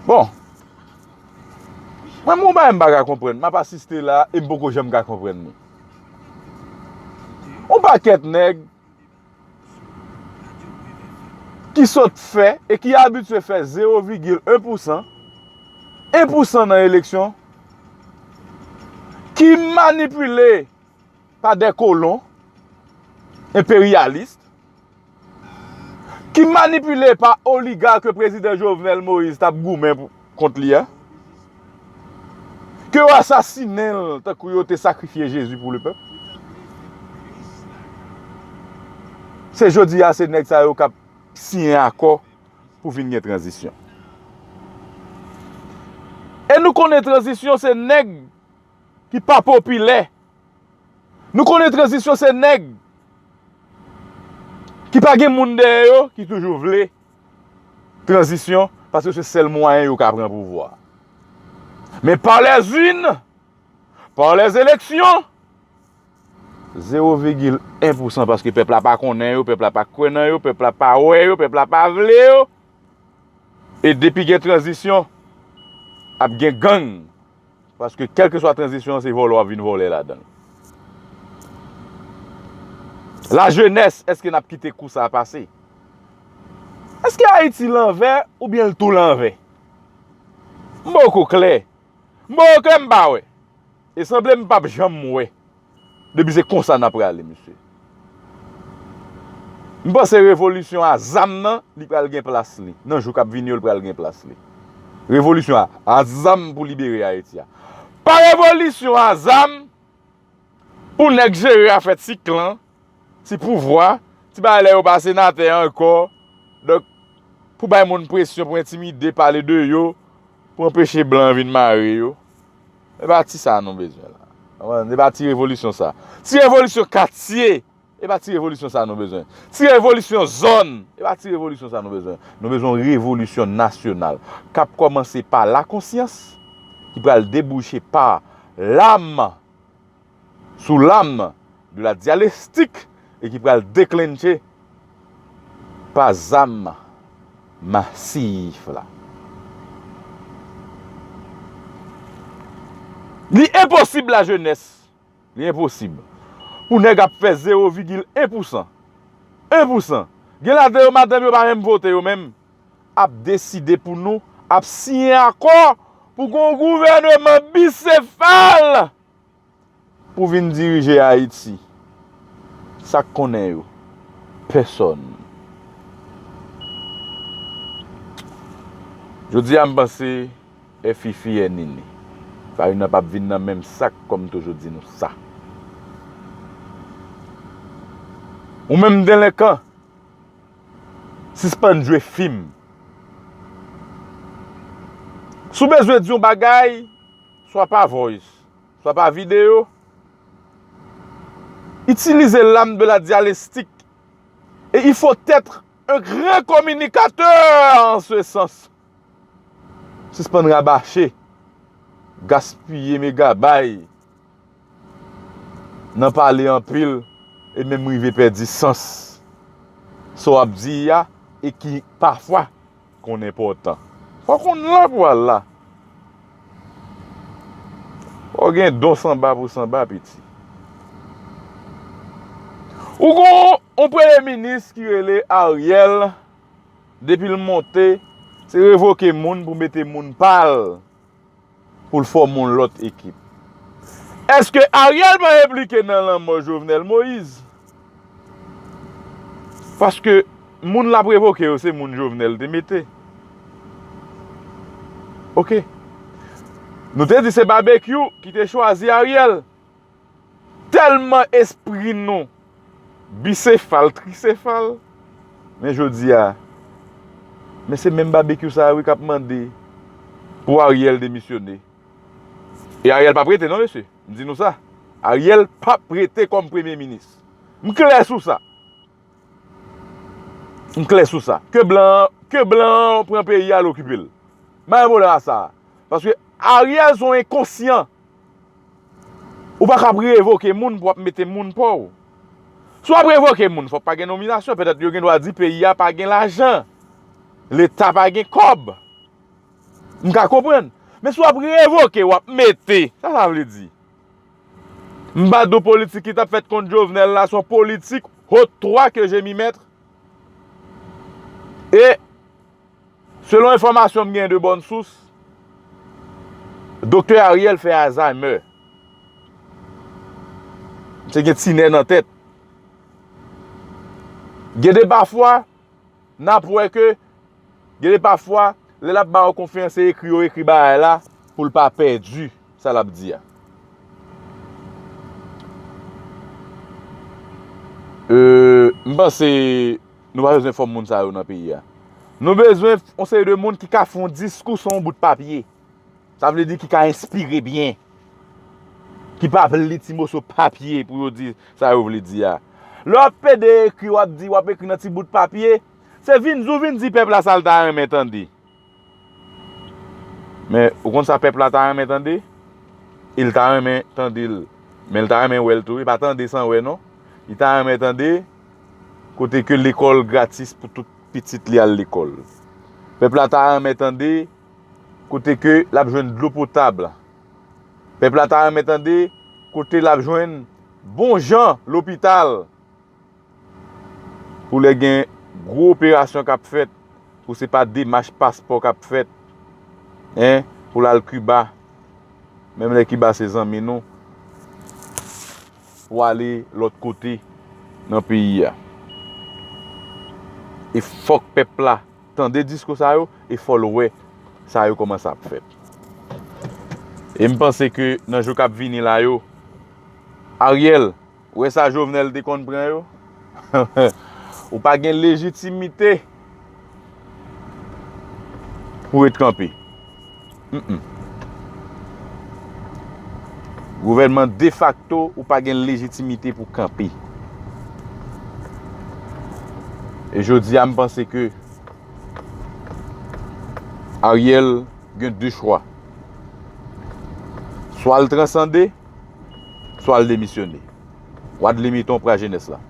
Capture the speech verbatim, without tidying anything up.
Bon, mwen, mwen, bagay m pa ka konprann, m ap asiste la e m poko janm ka konprann li. Yon pakèt nèg ki sot fè e ki abitye fè zewo vigil en pousan, en pousan nan eleksyon, ki manipile pa de kolon enperyalis, ki manipile pa oligak ke prezidan Jovenel Moïse t ap goumen pou, kont li a, ke yo asasinen l tankou yo te sakrifye Jezi pou lepèp. Se jodi a, se nèg sa yo k ap siyen akò pou vin gen tranzisyon. E nou konnen tranzisyon se nèg ki pa popilè. Nou konnen tranzisyon se nèg ki pa gen moun dèyè yo, ki toujou vle tranzisyon, paske se sèl mwayen yo ka pran pouvwa. Men pa lèzin, pa lèzeleksyon, zewo vigil en pousan, paske pèp la pa konnen yo, pèp la pa kwè nan yo, pèp la pa wè yo, pèp la pa vle yo. E depi gen tranzisyon, ap gen gang. Paske kèlkeswa tranzisyon an, se vòlè w ap vin vòlè ladan l. Lajenès, èske n ap kite kou sa a pase? Èske Ayiti lanvè oubyen l tou lanvè? M poko klè. M poko klè, m pa wè. E sanble m p ap janm wè. Depi se konsa n ap prale, mesye. M panse revolisyon a zam nan, li pral gen plas li. Nan jou k ap vini yo, li pral gen plas li. Revolisyon a, a zam pou libere Ayiti a. Pa revolisyon a zam pou nèg jere afè ti klan, ti pouvwa, ti bagay lè yo pa senatè ankò. Donk, pou bay moun presyon, pou entimide, pale de yo, pou anpeche blan vin mare yo. E pa ti sa nou bezwen la. Konprann? E pa ti revolisyon sa. Ti revolisyon katye, e pa ti revolisyon sa nou bezwen. Ti revolisyon zòn, e pa ti revolisyon sa nou bezwen. Nou bezwen yon revolisyon nasyonal k ap kòmanse pa lakonsyans, ki pral debouche pa lam, sou lam de la dyalektik, e ki pral deklentche pa zam masif la. Li enposib, lajenès, li enposib pou nèg ap fè zewo vigil en pousan, en pousan, gen ladan yo madanm yo pa menm vote yo menm, ap deside pou nou, ap siyen akò pou gon gouvèneman bisefal pou vin dirije Ayiti. Sa k konnen yo? Pèsòn. Jodi a, m panse Fifi e Nini, Farina p ap vin nan menm sak, kòm m toujou di nou sa. Ou menm delenkan, sispann jwe fim. Si w bezwen di yon bagay, swa pa voice, swa pa videyo, itilize lam de la dyalektik. Et il faut être un grand communicateur en ce sens. Sispann rabache, gaspiye megabay nan pale anpil e menm rive pèdi sans sa w ap di a e ki pafwa konn enpòtan. Fò w konn la pou w al la. Fò w gen don sanba pou sanba, piti. Ou gon yon premye minis ki rele Ariel, depi l monte, se revoke moun pou mete moun pa l, pou l fòme yon lòt ekip. Èske Ariel pa enplike nan lanmò Jovenel Moïse? Paske moun l ap revoke yo, se moun Jovenel te mete. Oke. Nou te di se Babekyou ki te chwazi Ariel. Tèlman espri nou bisefal, trisefal. Men jodi a, men se menm Babekyou sa a, wi, k ap mande pou Ariel demisyone. E Ariel p ap rete, non, mesye. M di nou sa. Ariel p ap rete kòm premye minis. M klè sou sa. M klè sou sa. Ke blan, ke blan pran peyi a, l okipe l. M pa gen pwoblèm ak sa. Paske Ariel se yon enkonsyan. Ou pa ka ap revoke moun pou w ap mete moun pa w. Si w ap revoke moun, fòk pa gen nominasyon. Petèt yo gen dwa di peyi a pa gen lajan. Leta pa gen kòb. M ka konprann. Men si w ap revoke, w ap mete. Sa sa vle di? M pa di w politik ki t ap fèt kont Jovenel la, se yon politik haute trois que je m'y mettre. E, selon enfòmasyon m gen de bòn sous, Doktè Ariel fè Alzheimer. Misye gen tinè nan tèt. Gen de pafwa, n ap wè ke, gen de pafwa, lè l ap ba w konfyans, se ekri yo ekri bagay la pou l pa pèdi sa l ap di a. Euh, m panse nou pa bezwen fòm moun sa yo nan peyi a. Nou bezwen yon seri de moun ki ka fè yon diskou sou yon bout papye. Sa vle di ki ka enspire byen. Ki pa ap li ti moso papye pou yo di sa yo vle di a. Lè w ap pede ekri, w ap di, w ap ekri nan ti bout papye, se vin di w vin di pèp la sa l ta renmen tande. Men, ou konn sa pèp la ta renmen tande? E l ta renmen tande l. Men l ta renmen wè l tou. Li pa tande san wè, non. Li ta renmen tande kote ke lekòl gratis pou tout pitit li al lekòl. Pèp la ta renmen tande kote ke l ap jwenn dlo potab. Pèp la ta renmen tande kote l ap jwenn bon jan lopital. Pou lè gen gwo operasyon k ap fèt, pou se pa demach paspò k ap fèt, en, pou l al Kiba, menm lè Kiba se zanmi nou, pou ale lòt kote nan peyi a. E fòk pèp la tande diskou sa yo, e fò l wè sa yo kòmanse ap fèt. E m panse ke nan jou k ap vini la yo, Ariel, ou wè sa Jovenel te konn pran yo? Ou pa gen lejitimite pou ret kanpe. Mm-mm. Gouvènman defakto, ou pa gen lejitimite pou kanpe. E jodi a, m panse ke Ariel gen de chwa. Swa l transande, swa l demisyone. Wadley Miton pran jenès la.